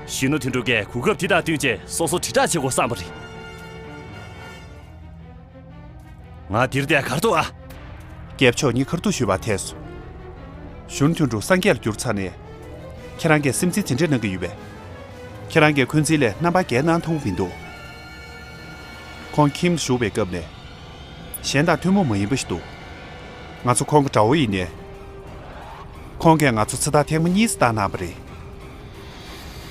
གཞོན་ནུ་དོན་གྲུབ་ཀྱིས་གོ་སྐབས་དེ་དང་བསྟུན་བྱས་སོ་སོ་དྲིལ་བསྒྲགས་བྱེད་དགོས་བསམ་པ་རེད། ང་འདིར་བསྡད་གར་འདུག་ཨ། རྒྱལ་པོ་མཆོག་ངས་ཁ་ཐུག་ཞུས་པ་ཐལ་སོང་། གཞོན་ནུ་དོན་གྲུབ་སངས་རྒྱས་ལ་གྱུར་ཚར་ནས། ཁྱེད་རང་གིས་སེམས་ཚེགས་དེ་འདྲ་གནང་གི་ཡོད་པས། ཁྱེད་རང་གིས་འཁོན་འཛིན་ལས་རྣམ་པར་རྒྱལ་གནང་ཐུབ་མི་འདུག། ཁོང་ཁྱིམ་ལ་བཞུགས་པའི་སྐབས་ནས། གཞན་དང་ཐུན་མོང་མ་ཡིན་པ་ཞིག་འདུག། ང་ཚོ་ཁོང་གི་དགྲ་བོ་ཡིན་ནའི། ཁོང་གིས་ང་ཚོ་ཚེ་ཐར་ཐེངས་མ་གཉིས་སུ་བཏང་གནང་བ་རེད།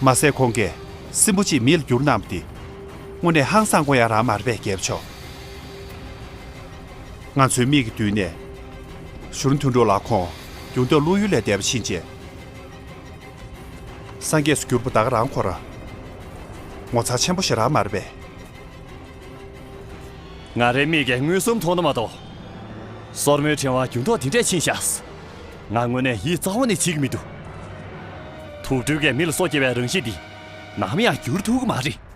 མ་ཟད་ཁོང་གིས་སྲིན་པོ་གཅིག་མི་ལ་བསྒྱུར་གནང་བ་དེ། དངོས་གནས་ཧང་སང་དགོས་ཡ་རང་མ་རེད་པས་རྒྱལ་པོ་མཆོག། ང་ཚོའི་མིག་གི་མདུན་ནས། གཞོན་ནུ་དོན་གྲུབ་ལགས་ཁོང་རྒྱུན་དུ་བློ་ཡུལ་ལས་འདས་པ་ཕྱིན་རྗེས། སངས་རྒྱས་སུ་གྱུར་པ་ད་ག་རང་ཁོ་རང་། ངོ་མཚར་ཆེན་པོ་ཞིག་རང་མ་རེད་པས། ང་རའི་མིག་གིས་མངོན་སུམ་མཐོང་ན་མ་གཏོགས། སོར་མོའི་ཕྲེང་བ་འགྱུར་ལྡོག་དེ་འདྲས་ཕྱིན་ཤག། ང་དངོས་གནས་ཡིད་རྩ་བ་ནས་ཆེས་ཀྱི་མི་འདུག། དུག་སྦྲུལ་གྱིས་མི་ལ་སོ་སྐྱེ་བའི་རང་བཞིན་འདི། ནམ་ཡང་འགྱུར་ཐུབ་ཀྱི་མ་རེད།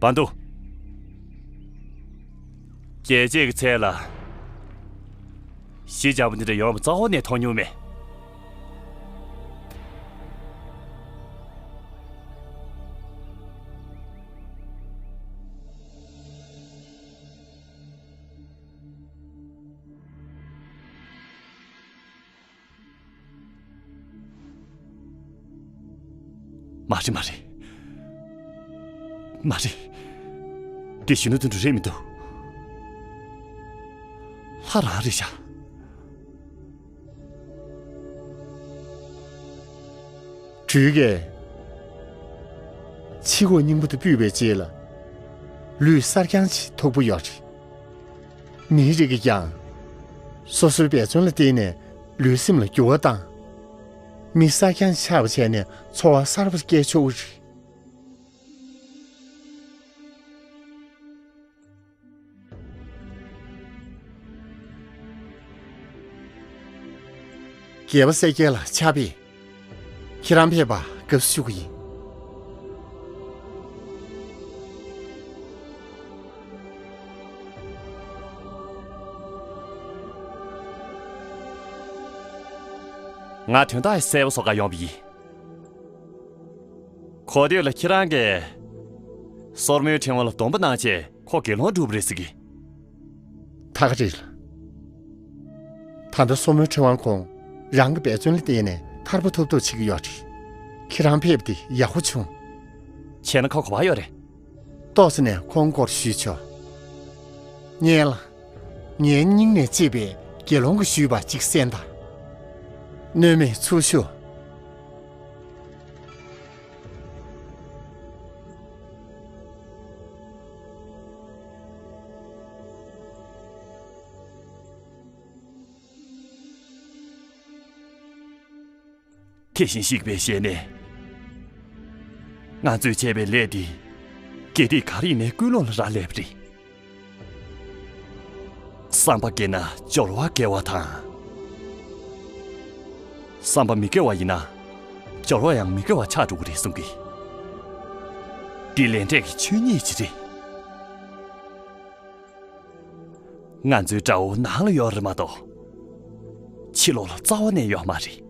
བར་དུ། རྒྱལ་གཅེས་ཀྱི་ཚལ་ལ། ཞི་འཇམ་པོ་འདི་འདྲ་ཡོང་བ་རྩ་བ་ནས་མཐོང་མྱོང་མེད། མ་རེད་མ་རེད། མ་རེད། འདི་གཞོན་ནུ་དོན་གྲུབ་རེད་མི་འདུག། ལྷ་རང་རེད་ཤག། སྦྲུལ་གྱིས་ཕྱི་ཁོག་རྙིང་པ་དེ་སྤུད་པའི་རྗེས་ལ། ལུས་གསར་རྐྱང་ཅིག་ཐུག་པ་ཡོད་རེད། མིའི་རིགས་ཀྱིས་ཀྱང་། སོ་སོའི་འབད་བརྩོན་ལ་བརྟེན་ནས་ལུས་སེམས་ལ་འགྱུར་བ་བཏང་། མི་གསར་རྐྱང་ཆགས་པ་བྱས་ནས་འཚོ་བ་གསར་པ་སྐྱེལ་ཆོག་གི་རེད། རྒྱལ་པོ་གསལ་རྒྱལ་ལ་ཕྱག་དཔེ། ཁྱེད་རང་ཕེབས་པར་དགའ་བསུ་ཞུ་གི་ཡིན། ང་དོན་དག་གསལ་པོ་བཟོ་གར་ཡོང་བ་ཡིན། གོ་ཐོས་ལ་ཁྱེད་རང་གིས་སོར་མོའི་ཕྲེང་བ་ལ་སྡོམ་པ་གནང་བྱས་ཁོ་དགེ་སློང་བསྒྲུབས་པ་རེད་ཟེར་གི། ད་ག་རེད། ད་ལྟ་སོར་མོའི་ཕྲེང་བ་ཁོང་རང་གི་འབད་བརྩོན་ལ་བརྟེན་ནས་ཐར་པ་ཐོབ་ཐབས་བྱེད་ཀྱི་ཡོད་རེད། ཁྱེད་རང་ཕེབས་ཏེ་ཡག་པོ་བྱུང་། བྱས་ན་ཁོ་ག་པར་ཡོད་རེད། ཏོག་ཙམ་ནས་ཁོང་སྐོར་ཞུས་ཆོག། སྙན་ལ། ངའི་སྙིང་ནས་གཅེས་པའི་དགེ་སློང་གིས་ཞུས་པ་གཅིག་གསན་དང་། གནོད་མེད་ཚུར་ཤོག། དེ་བཞིན་གཤེགས་པའི་ཞལ་ནས། ང་ཚོས་བྱས་པའི་ལས་འདི། དགེ་སྡིག་ག་རེ་ཡིན་ནའི་ཀུན་སློང་ལ་རག་ལས་པ་རེད། བསམ་པ་དགེ་ན་སྦྱོར་བ་དགེ་བ་དང་། བསམ་པ་མི་དགེ་བ་ཡིན་ན། སྦྱོར་བ་ཡང་མི་དགེ་བ་ཆགས་འགྲོ་གི་རེད་གསུང་གི། འདི་ལས་འབྲས་ཀྱི་ཆོས་ཉིད་ཅིག་རེད། ང་ཚོའི་དགྲ་བོ་ནང་ལ་ཡོད་རེད་མ་གཏོགས། ཕྱི་ལོགས་ལ་རྩ་བ་ནས་ཡོད་མ་རེད།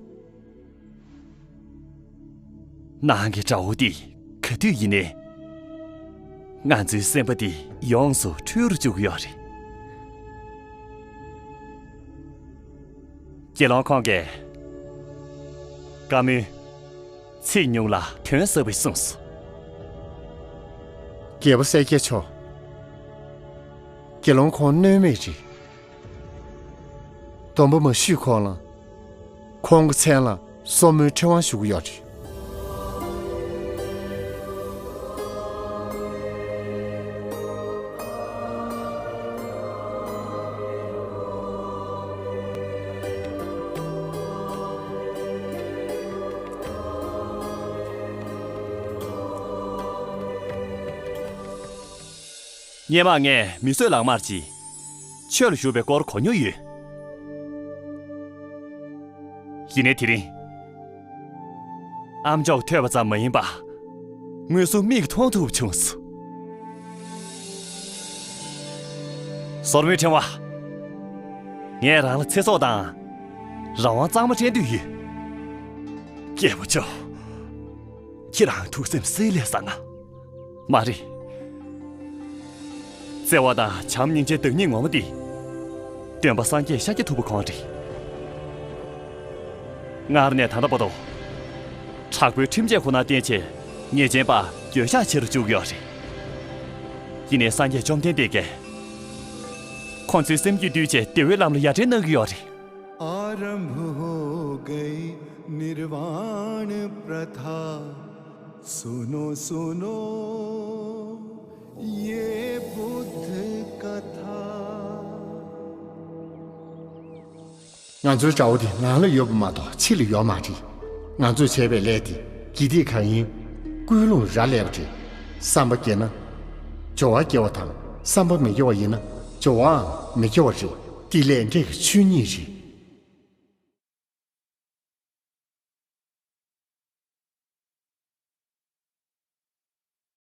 ནང་གི་དགྲ་བོ་འདི་ག་དུས་ཡིན་ནའི། ང་ཚོའི་སེམས་པ་འདི་ཡོངས་སུ་འཁྲུལ་རུ་བཅུག་གི་ཡོད་རེད། དགེ་སློང་ཁོང་གིས། བཀའ་མོལ། ཚིག་ཉུང་ལ་དོན་ཟབ་པ་གསུངས་སོ། རྒྱལ་པོ་གསལ་རྒྱལ་མཆོག། དགེ་སློང་ཁོང་གནོད་མེད་རེད། སྡོམ་པ་མ་ཞུས་གོང་ལ། ཁོང་གི་མཚན་ལ་སོར་མོའི་ཕྲེང་བ་ཞུ་གི་ཡོད་རེད། སྔོན་མ་ངས་མི་གསོད་ལག་དམར་གྱིས་ཆོས་ལ་ཞུགས་པའི་སྐོར་གོ་མྱོང་ཡོད། ཡིན་ནའི་དེ་རིང་། ཨ་མཆོག་ཐོས་པ་ཙམ་མ་ཡིན་པར། དངོས་སུ་མིག་གིས་མཐོང་ཐུབ་བྱུང་སོང་། སོར་མོའི་ཕྲེང་བ། ངས་རང་ལ་ཚེ་སྲོག་དང་། རང་དབང་གཙང་མ་སྤྲད་འདོད་ཡོད། སྐྱེས་བུ་མཆོག་ཁྱེད་རང་ཐུགས་སེམས་བསིལ་ལས་བཟང་ང་། མ་རེད། བརྩེ་བ་དང་བྱམས་སྙིང་རྗེའི་བདག་ཉིད་ངོ་མ་འདི། སྟོན་པ་སངས་རྒྱས་ཤཱཀྱ་ཐུབ་པ་ཁོང་རེད། སྔར་ནས་ད་ལྟ་བར་དུ། དྲག་པོའི་ཁྲིམས་ཆད་ཁོ་ནར་བརྟེན་བྱས་ཉེས་ཅན་པ་འགྱོད་བཤགས་བྱེད་རུ་བཅུག་ཡོད་རེད། ཡིན་ནའི་སངས་རྒྱས་བཅོམ་ལྡན་འདས་ཀྱིས། ཁོང་ཚོའི་སེམས་རྒྱུད་བསྡུས་བྱས་བདེ་བའི་ལམ་ལ་ཡར་འདྲེན་གནང་གི་ཡོད་རེད། आरंभ हो गई निर्वाण प्रथा। सुनो सुनो ये बुद्ध कथा। ང་ཚོའི་དགྲ་བོ་དེ་ནང་ལ་ཡོད་པ་མ་གཏོགས་ཕྱི་ལ་ཡོད་མ་རེད། ང་ཚོས་བྱས་པའི་ལས་དེ་དགེ་སྡིག་གང་ཡིན་ཀུན་སློང་རག་ལས་པ་རེད། བསམ་པ་སྐྱེ་ན་སྦྱོར་བ་སྐྱེ་བ་དང་། བསམ་པ་མི་སྐྱེ་བ་ཡིན་ན་སྦྱོར་བའང་མི་སྐྱེ་བ་རེད། འདི་ལས་འབྲས་ཀྱི་ཆོས་ཉིད་རེད།